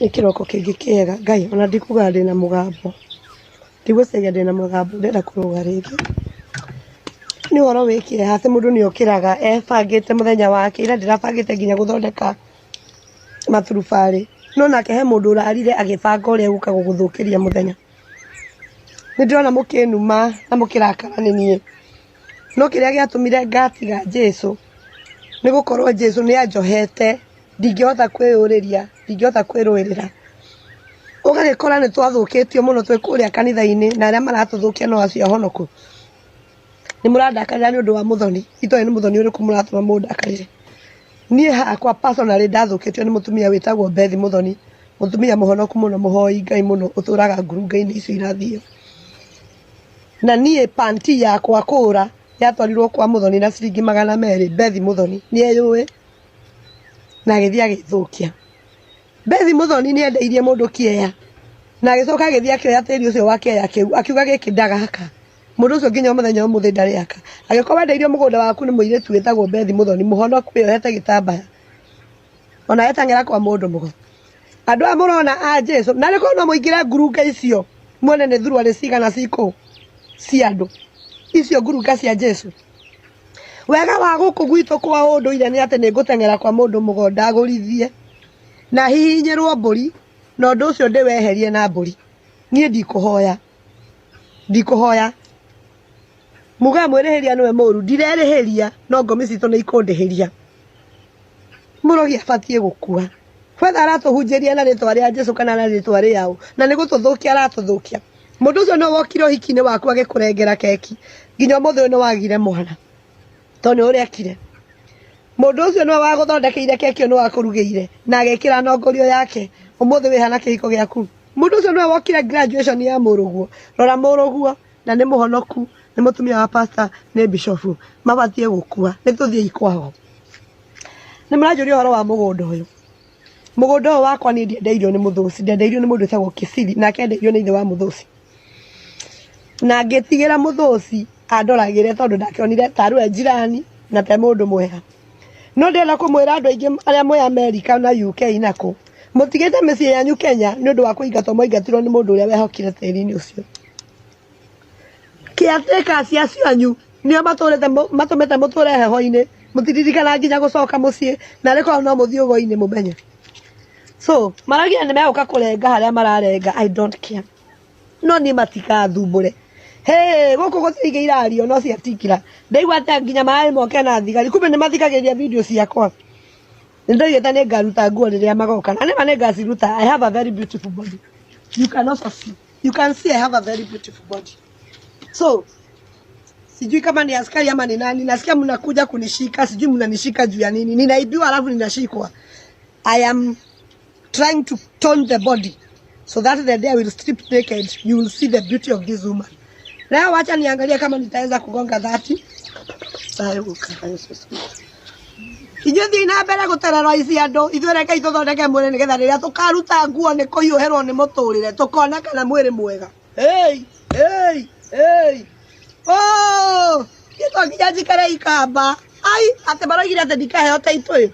Nĩ kĩroko kĩngĩ kĩega, Ngai ona ndikuga ndĩna mũgambo, ndigwĩciria ndĩna mũgambo ndĩrenda kũrũga rĩngĩ. Nĩ ũhoro wĩ kĩeha atĩ mũndũ nĩ okĩraga ebangĩte mũthenya wake, ira ndĩrabangĩte nginya gũthondeka maturubarĩ, no nake he mũndũ ũrarire agĩbanga ũrĩa egũka gũgũthũkĩria mũthenya. Nĩ ndĩrona mũkĩnuma na mũkĩrakara nĩ niĩ, no kĩrĩa gĩatũmire ngatiga Jesũ nĩ gũkorwo Jesũ nĩ anjohete ndingĩhota kwĩyũrĩria, ndingĩhota kwĩrũĩrĩra. Ũgagĩkora nĩ twathũkĩtio mũno twĩ kũrĩa kanitha-inĩ na arĩa maratũthũkia no acio ahonoku. Nĩ mũrandakarĩra nĩ ũndũ wa mũthoni, itoĩ nĩ mũthoni ũrĩkũ mũratũma mũndakarĩre. Niĩ hakwa personally ndathũkĩtio nĩ mũtumia wĩtagwo Beth Mũthoni, mũtumia mũhonoku mũno, mũhoi Ngai mũno, ũtũraga ngurunga-inĩ icio irathiĩ. Na niĩ panti yakwa kũra yatwarirwo kwa Mũthoni na ciringi 200, Beth Mũthoni nĩ eyũĩ na agĩthiĩ agĩthũkia. Beth Mũthoni nĩ endeirie mũndũ kĩeya na agĩcoka agĩthiĩ akĩoya tĩri ũcio wa kĩeya kĩu akiuga gĩkĩ ndagaka. Mũndũ ũcio nginya mũthenya wa ũmũthĩ ndarĩ aka. Angĩkorwo wendeirio mũgũnda waku nĩ mũirĩtu wĩtagwo Beth Mũthoni mũhonoku wĩyohete gĩtambaya ona etang'era kwa mũndũ mũgo. Andũ aya mũrona a Jesu na rĩkorwo no mũingĩre ngurunga icio muone nĩ thuruarĩ cigana cikũ cia andũ icio ngurunga cia Jesu. Wega wa gũkũ gwitũ kwa ũndũire nĩ atĩ nĩ ngũteng'era kwa mũndũ mũgo ndagũrithie na hihinyĩrwo mbũri na ũndũ ũcio ndĩweherie na mbũri. Niĩ ndikũhoya, ndikũhoya. Mugaga mwĩrĩhĩria nĩwe mũru, ndirerĩhĩria no ngomi citũ nĩ ikũndĩhĩria. Mũrogi abatiĩ gũkua. Whether aratũhunjĩria na rĩtwa rĩa Jesu kana na rĩtwa rĩaũ, na nĩ gũtũthũkia aratũthũkia. Mũndũ ũcio nĩwe wokire ũhiki-inĩ waku agĩkũrengera keki, nginya ũmũthĩ ũyũ nĩ wagire mwana, tondũ nĩ ũrĩa ekire. Mũndũ ũcio nĩwe wagũthondekeire keki ĩyo nĩwe wakũrugĩire, na agĩkĩra nongorio yake, ũmũthĩ wĩ ha na kĩhiko gĩaku? Mũndũ ũcio nĩwe wokire graduation ya mũrũguo, rora mũrũguo, na nĩ mũhonoku, nĩ mũtumia wa pastor, nĩ bishofu, mabatiĩ gũkua, nĩ tũthiĩi kwao. Nĩ mũranjũria ũhoro wa mũgũnda ũyũ. Mũgũnda ũyũ wakwa niĩ ndiendeirio nĩ mũthũci, ndendeirio nĩ mũndũ wĩtagwo Kĩsiri, nake endeirio nĩ ithe wa mũthũci. Na ngĩtigĩra mũthũci andoragĩre tondũ ndakĩonire tarĩ we njirani na te mũndũ mwega. No ndĩrenda kũmwĩra andũ aingĩ arĩa mwĩ Amerika na UK na kũ, mũtigĩte mĩciĩ yanyu Kenya nĩ ũndũ wa kũingatwo mwaingatirwo nĩ mũndũ ũrĩa wehokire tĩri-inĩ ũcio. Caretakers acio anyu nĩo matũrĩte matũmĩte mũtũre heho-inĩ mũtiririkana nginya gũcoka mũciĩ na arĩ korwo no mũthiĩ ũgo-inĩ mũmenye. So maraugire nĩ megũka kũrenga harĩa mararenga I don't care. No niĩ matigathumbũre. Hey, gũkũ gũtirĩ ingĩ irario no ciatikira. Ndaigua atĩ nginya mararĩ moke na thigari kumbe nĩ mathikagĩrĩria video ciakwa. Nĩ ndoigĩte nĩ ngaruta nguo rĩrĩa magoka na nĩma nĩ ngaciruta. I have a very beautiful body. You can also see. You can see I have a very beautiful body. So, sijui kama ni askari ama ni nani, nasikia mnakuja kunishika, sijui mnanishika juu ya nini. Ninaibiwa alafu ninashikwa. I am trying to tone the body so that the day I will strip naked, you will see the beauty of this woman. Leo wacha niangalie kama nitaweza kugonga 30. Inyuĩ thiĩi na mbere gũterrorize andũ, ithuĩ rekei tũthondeke mwĩrĩ nĩgetha rĩrĩa tũkaruta nguo nĩ kũhiũhĩrwo nĩ mũtũrĩre tũkonekana mwĩrĩ mwega. Hey, hey, hey. Oh, niĩ to nginya njikare ikamba. Ai, atĩ maroigire atĩ ndikaheo taitũ ĩyo.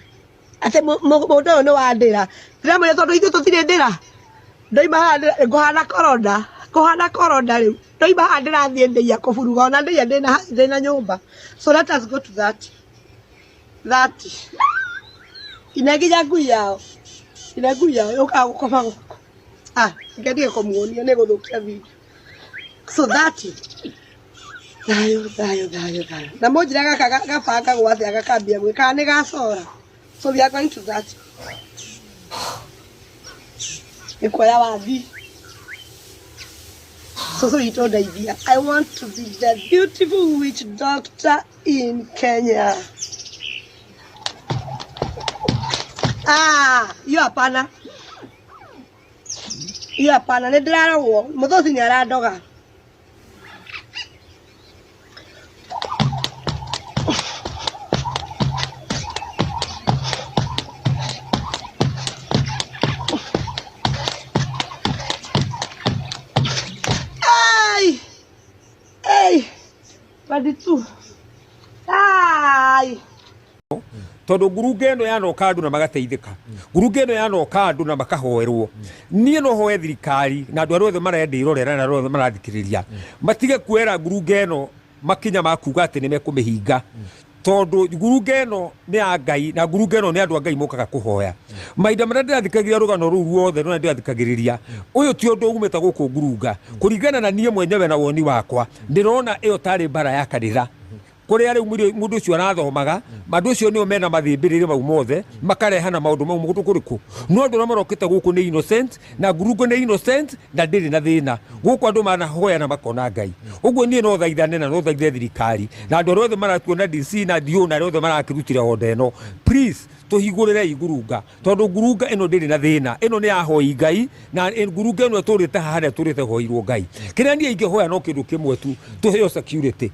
Atĩ mũndũ ũyũ nĩ wa ndĩra. Ndĩramwĩra tondũ ithuĩ tũtirĩ ndĩra. Ndoima haha ngũhana korona, ngũhana korona rĩu. Ndoima haha ndĩrathiĩ ndĩia kũburuga ona ndĩia ndĩna nyũmba. So let us go to that. That. Ine nginya ngui yao. Ine ngui yao yũkaga gũkoma gũkũ. Ah, reke ndige kũmuonia nĩ gũthũkia video. So that. Thayũ, thayũ, thayũ, thayũ. Na mũnjĩre gaka gabangagwo atĩa gakambia gwĩka kana nĩ gacora. So we are going to that. Nĩ kuoya wathi. Cũcũ witũ ndeithia. I want to be the beautiful witch doctor in Kenya. Ah, hiyo hapana. Hiyo hapana, nĩ ndĩrarogwo. Mũthũci nĩ arandoga. Ai! Ei! 22. Ai! Tondũ ngurunga ĩno yanoka andũ na magateithĩka, ngurunga ĩno yanoka andũ na makahoerwo. Niĩ no hoe thirikari na andũ arĩa othe marendĩrorera na arĩa othe marathikĩrĩria matige kuoera ngurunga ĩno makinya ma kuga atĩ nĩ mekũmĩhinga, tondũ ngurunga ĩno nĩ ya Ngai na ngurunga ĩno nĩ andũ a Ngai mokaga kũhoya. Mahinda marĩa ndĩrathikagĩrĩria rũgano rũu ruothe rũrĩa ndĩrathikagĩrĩria, ũyũ ti ũndũ umĩte gũkũ ngurunga. Kũringana na niĩ mwenyewe na woni wakwa, ndĩrona ĩyo tarĩ mbara ya kanitha kũrĩa rĩu mũndũ ũcio arathomaga. Andũ ũcio nĩo mena mathĩmbĩrĩrĩ mau mothe makarehana maũndũ mau mũndũ kũrĩkũ, no andũ arĩa marokĩte gũkũ nĩ innocent na ngurungo nĩ innocent na ndĩrĩ na thĩna gũkũ. Andũ manahoya na makona Ngai. Ũguo niĩ no thaithane na no thaithe thirikari na andũ arĩa othe maratuona, DC na DO na arĩa othe marakĩrutire order ĩno, please tũhingũrĩrei ngurunga, tondũ ngurunga ĩno ndĩrĩ na thĩna. Ĩno nĩ yahoi Ngai na ngurunga ĩno ĩtũrĩte haha na ĩtũrĩte hoirwo Ngai. Kĩrĩa niĩ ingĩhoya no kĩndũ kĩmwe tu, tũheo security,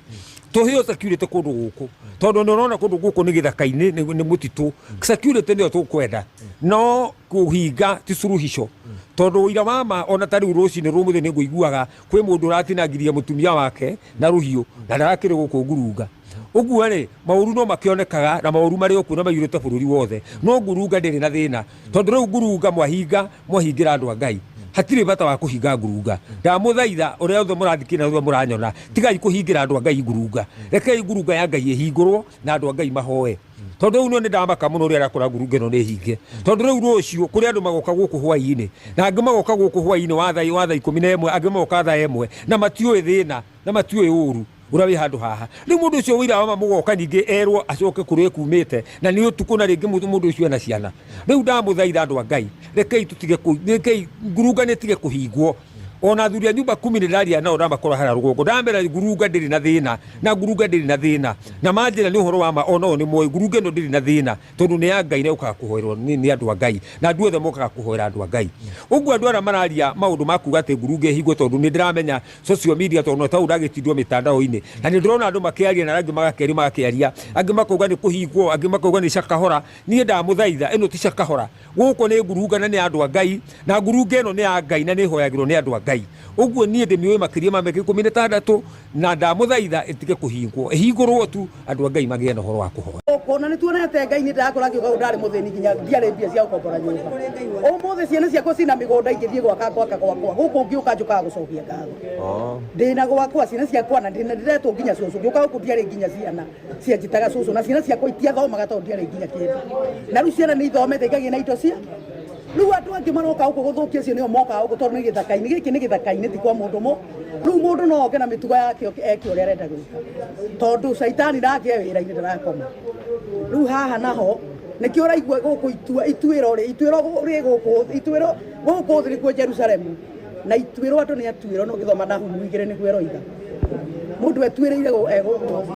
tũheo security kũndũ gũkũ, tondũ nĩ ũrona kũndũ gũkũ nĩ gĩthaka-inĩ, nĩ mũtitũ. Security nĩyo tũkwenda, no kũhinga ti suluhisho, tondũ ũira wa ma ona ta rĩu rũcinĩ rũmũthĩ nĩ ngũiguaga kwĩ mũndũ ũratinangirie mũtumia wake na rũhiũ na ndarakĩrĩ gũkũ ngurunga. Ũguo rĩ, maũru no makĩonekaga na maũru marĩ o kuo na maiyũrĩte bũrũri wothe, no ngurunga ndĩrĩ na thĩna, tondũ rĩu ngurunga mwahinga, mwahingĩra andũ a Ngai. Hatirĩ bata wa kũhinga ngurunga. Ndamũthaitha, ũrĩa othe mũrathikĩrĩria na othe mũranyona, tigai kũhingĩra andũ a Ngai ngurunga. Rekei ngurunga ya Ngai ĩhingũrwo na andũ a Ngai mahoe, tondũ rĩu nĩ ndamaka mũno ũrĩa arakora ngurunga ĩno nĩ hinge, tondũ rĩu rũciũ kũrĩ andũ magoka gũkũ hwaĩ-inĩ, na angĩ magoka gũkũ hwaĩ-inĩ wa thaa 11, angĩ magoka thaa 1, na matiũĩ thĩna na matiũĩ ũru ũrĩa wĩ handũ haha. Rĩu mũndũ ũcio wĩira wa mũgoka ningĩ erwo acoke kũrĩa ekumĩte na nĩ ũtukũ, na rĩngĩ mũndũ ũcio ena ciana. Rĩu ndamũthaitha, andũ a Ngai, rekei tũtige rekei ngurunga nĩ tige kũhingwo. Ona athuri a nyumba kumi nĩ ndaria nao, ndamakora harĩa rũgongo, ndamera ngurunga ndĩrĩ na thĩna na ngurunga ndĩrĩ na thĩna, na manjĩra nĩ ũhoro wa ma. Onao nĩ moĩ ngurunga ĩno ndĩrĩ na thĩna, tondũ nĩ ya Ngai na yũkaga kũhoerwo nĩ andũ a Ngai, na andũ othe mokaga kũhoera andũ a Ngai. Ũguo andũ arĩa mararia maũndũ ma kuga atĩ ngurunga ĩhingwo, tondũ nĩ ndĩramenya social media, tondũ tau ndagĩtindwo mĩtandao-inĩ na nĩ ndĩrona andũ makĩaria na angĩ magakĩaria magakĩaria, angĩ makauga nĩ kũhingwo, angĩ makauga nĩ cakahora. Niĩ ndamũthaitha, ĩno ti cakahora. Gũkũ nĩ ngurunga na nĩ andũ a Ngai, na ngurunga ĩno nĩ ya Ngai na nĩ ĩhoyagĩrwo nĩ andũ a Ngai. Ũguo niĩ ndĩmĩũĩ makĩria ma mĩaka 16, na ndamũthaitha ĩtige kũhingwo, ĩhingũrwo tu andũ a Ngai magĩe na ũhoro wa kũhoya. Gũkũ na nĩ tuonete Ngai. Nĩ ndakũra ngĩũka gũkũ ndarĩ mũthĩni, nginya ndiarĩ mbia cia gũkombora nyũmba. Ũmũthĩ ciana ciakwa cina mĩgũnda, ingĩthiĩ gwaka gwaka gwakwa gũkũ. Ngĩũka njũkaga gũcokia ngatho. Ndĩna gwakwa, ciana ciakwa na ndĩna ndĩretwo nginya cũcũ. Ngĩũka gũkũ ndiarĩ nginya ciana cianjĩtaga cũcũ, na ciana ciakwa itiathomaga tondũ ndiarĩ nginya kĩndũ, na rĩu ciana nĩ ithomete ikagĩa na indo cia. Rĩu andũ angĩ maroka gũkũ gũthũkia, acio nĩo mokaga gũkũ, tondũ nĩ gĩthaka-inĩ. Gĩkĩ nĩ gĩthaka-inĩ, ti kwa mũndũ mũ. Rĩu mũndũ no oke na mĩtugo yake eke ũrĩa arenda gwĩka, tondũ caitani nake e wĩra-inĩ, ndarakoma. Rĩu haha naho nĩkĩo ũraigua gũkũ itua ituĩro rĩ, ituĩro rĩ gũkũ, ituĩro gũkũ thĩ nĩkuo Jerusalemu, na ituĩro andũ nĩ atuĩro. No gĩthoma Nahumu 2 nĩguo ĩroiga mũndũ etuĩrĩire e gũkũ.